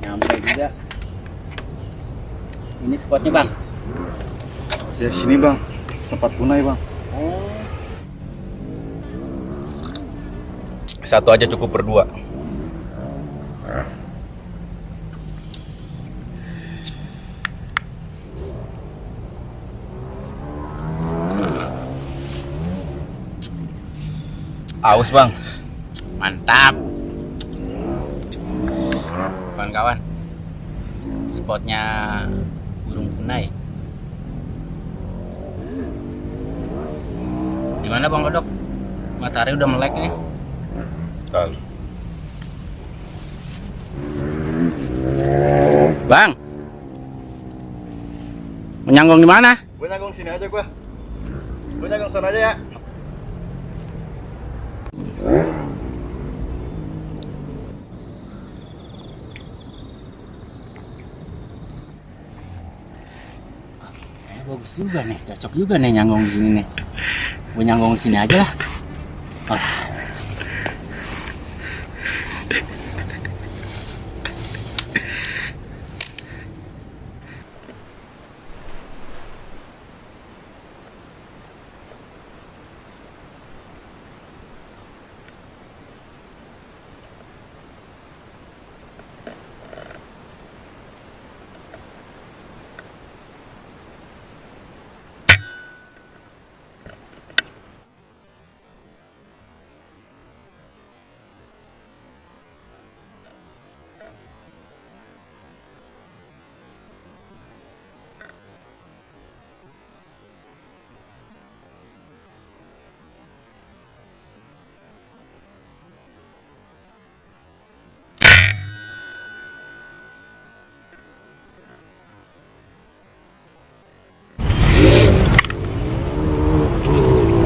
Nyampe juga. Ini spotnya bang. Ya sini bang, tempat punai bang. Oh. Satu aja cukup berdua. Aus bang. Mantap. Kawan-kawan, spotnya burung punai. Gimana bang Kodok? Matahari udah melek nih. Kalau Bang, menyanggong di mana? gue nyanggung sini aja gue. Gue nyanggung sana aja ya. Bagus juga nih, cocok juga nih nyanggong di sini nih. Gue nyanggong di sini aja lah. Oh.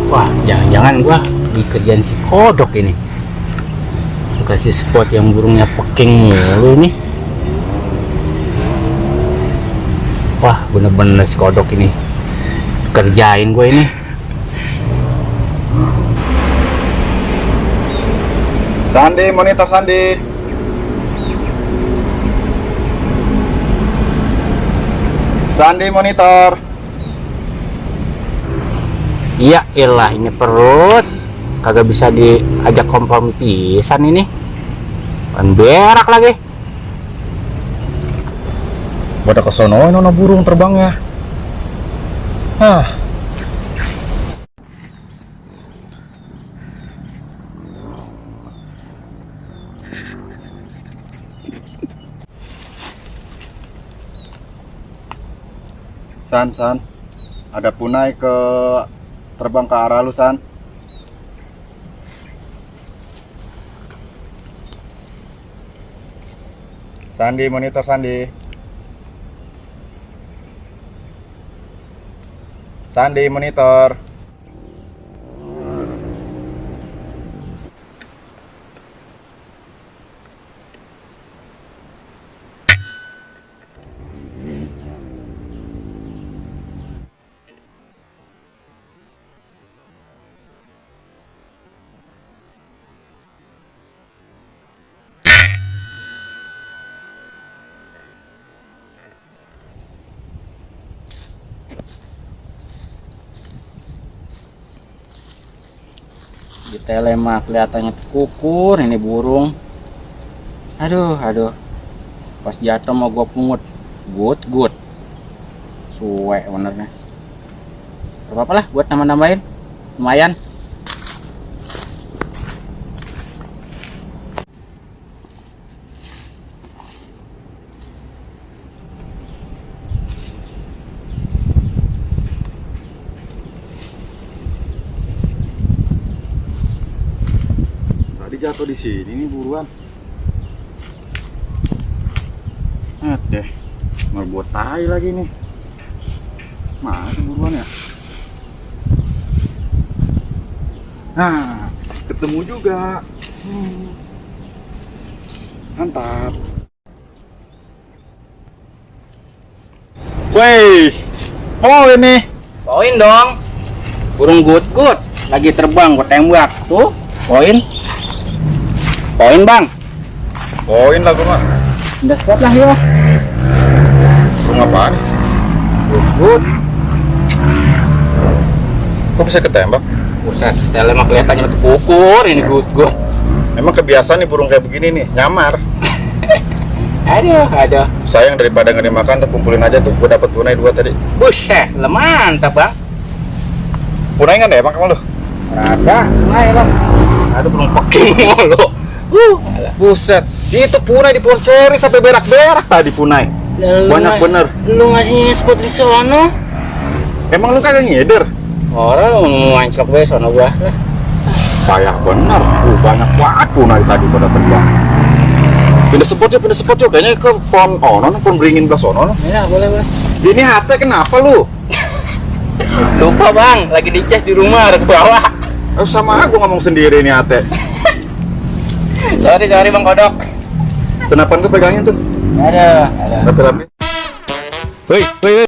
Wah, jangan-jangan gua dikerjain si kodok ini. Kasih spot yang burungnya peking mulu nih. Wah, bener-bener si kodok ini kerjain gue ini. Sandi, monitor Sandi. Sandi monitor. Iya, iyalah ini perut kagak bisa diajak kompom pisan ini. Kan berak lagi. Pada kesono nono burung terbangnya. Hah. San, ada punai terbang ke arah lu, San. Sandi, monitor Sandi. Sandi, monitor. Di tele mah kelihatannya kukur ini burung. Aduh. Pas jatuh mau gua pungut. Good. Suwe benernya. Apa lah buat nambah-nambahin. Lumayan. Tadi jatuh di sini nih buruan. Deh, mau buat tai lagi nih. Mana buruan ya? Nah, ketemu juga. Mantap. Woi, oh ini. Poin dong. Burung good. Lagi terbang gua tembak. Tuh, poin. Poin, Bang. Poin lah gua mah. Udah spot lah ya. Burung apaan? Good. Kok bisa ketembak? Buset, setelah mah kelihatannya tuh ukur ini good. Emang kebiasaan nih burung kayak begini nih, nyamar. Aduh. Sayang daripada nggak dimakan, tuh kumpulin aja tuh. Gue dapat punai 2 tadi. Buset, mantap bang. Punai nggak ada emang kamu lo? Ada, naik lah. Aduh belum pakai mulu. Buset, itu punai di pohon ceri sampai berak-berak tadi punai. Banyak bener. Lu ngasih spot di sono? Emang lu kagak ngider? Orang mau nganclok be sono gua. Payah bener. Banyak banget punai tadi pada terbang. Pindah spot yuk. Kayaknya ke pohon pohon beringin belah sono. Ya, boleh. Ini hati kenapa lu? Lupa bang, lagi dicas di rumah ada ke bawah. Sama aku ngomong sendiri nih hati. Sorry bang kodok. Kenapa gue pegangin tuh? Ada. Rapi-rapi. Woi.